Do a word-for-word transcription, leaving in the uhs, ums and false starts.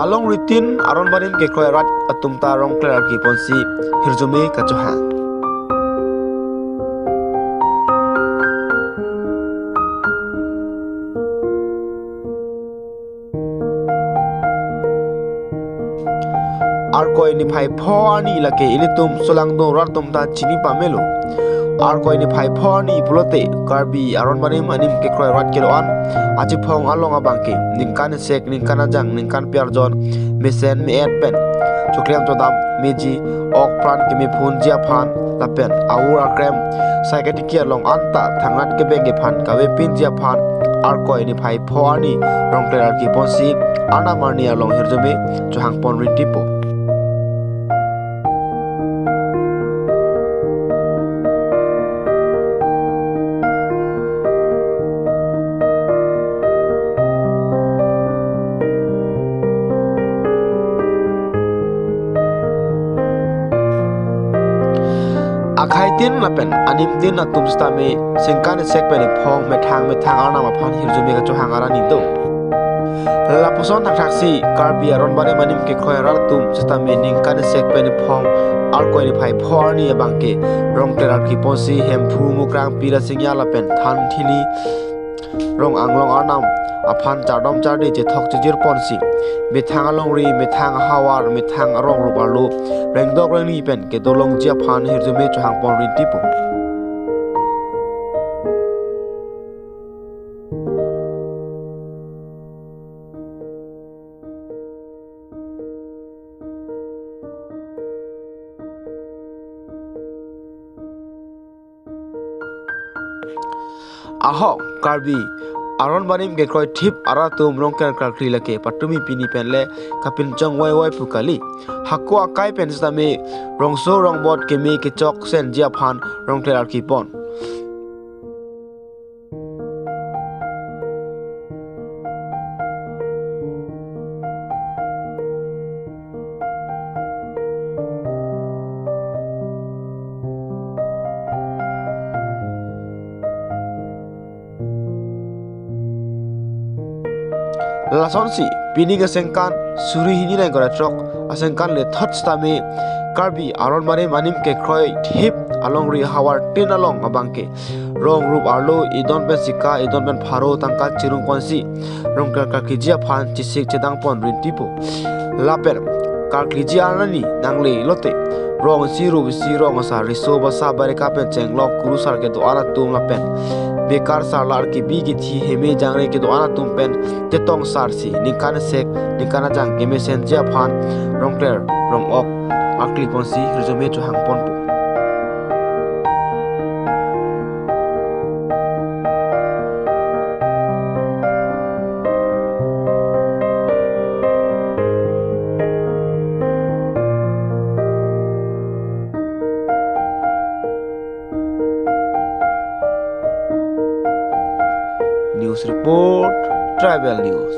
Alongri tin aron barim kekroi arat atum ta Rongkler arki ponsi hirjume kachohang. Arkoi niphai pho arni lake ilitum solangdo rat atum ta chini pamelo. Arkoi niphai pho arni pulote Karbi aron barim anim kekroi rat kedo-an achiphong along abangke ningkan isek, ningkan ajang, ningkan piarjon, mesen me-et pen choklem chodam meji, ok pran kemephunji aphan lapen aur akrem sai ketiki along anta thangnat kebeng kephan kavepinji aphan Arkoi niphai pho arni Rongkler arki ponsi Arnam arni along hirjume chohang pon rintipo. Akhai tin lapen anim tin atum sitame singkan isek pen iphong, methang methang Arnam aphan hirjume kachohang arni do. Lapuson thakthak si Karbi aron barim anim kekroi arat atum sitame ningkan isek pen iphong Arkoi niphai pho arni abangke Rongkler arki ponsi Hemphu, Mukrang, Pira Singya lapen Thanthili rong anglong Arnam aphan chardom chardi chethok chejir ponsi methang alongri, methang ahavar, methang arong rup arlo, rengdok rengni pen kedolongji aphan hirjume chohang pon rintipo. Ahok Karbi aron barim kekroi thip arat atum Rongkler karkli lake patumi pini penle kapinchong wai wai pu kali. Hako akai pen sitame rongso rongbot keme kechok senji aphan Rongkler arki pon. Lasonsi pini kesengkan suri hini nai gora trok asengkan le thot sitame Karbi aron barim anim kekroi thip alongri havar tin along abangke rong rup arlo idon pen sika, idon pen pharo tangka chirung ponsi Rongkler karkliji aphan chesik chedang pon rintipo. Lapen karkliji arni nangle lote rong isi rup isi rong asar riso basa barika pen chenglok kurusar kedo-an atum lapen bekar sarlar kebi kethi heme jangre kedo-an atum pen chetong sarsi ningkan isek ningkan ajang kemesenji aphan Rongkler rong-ok arkli ponsi hirjume chohang ponpo. News report, Tribal News.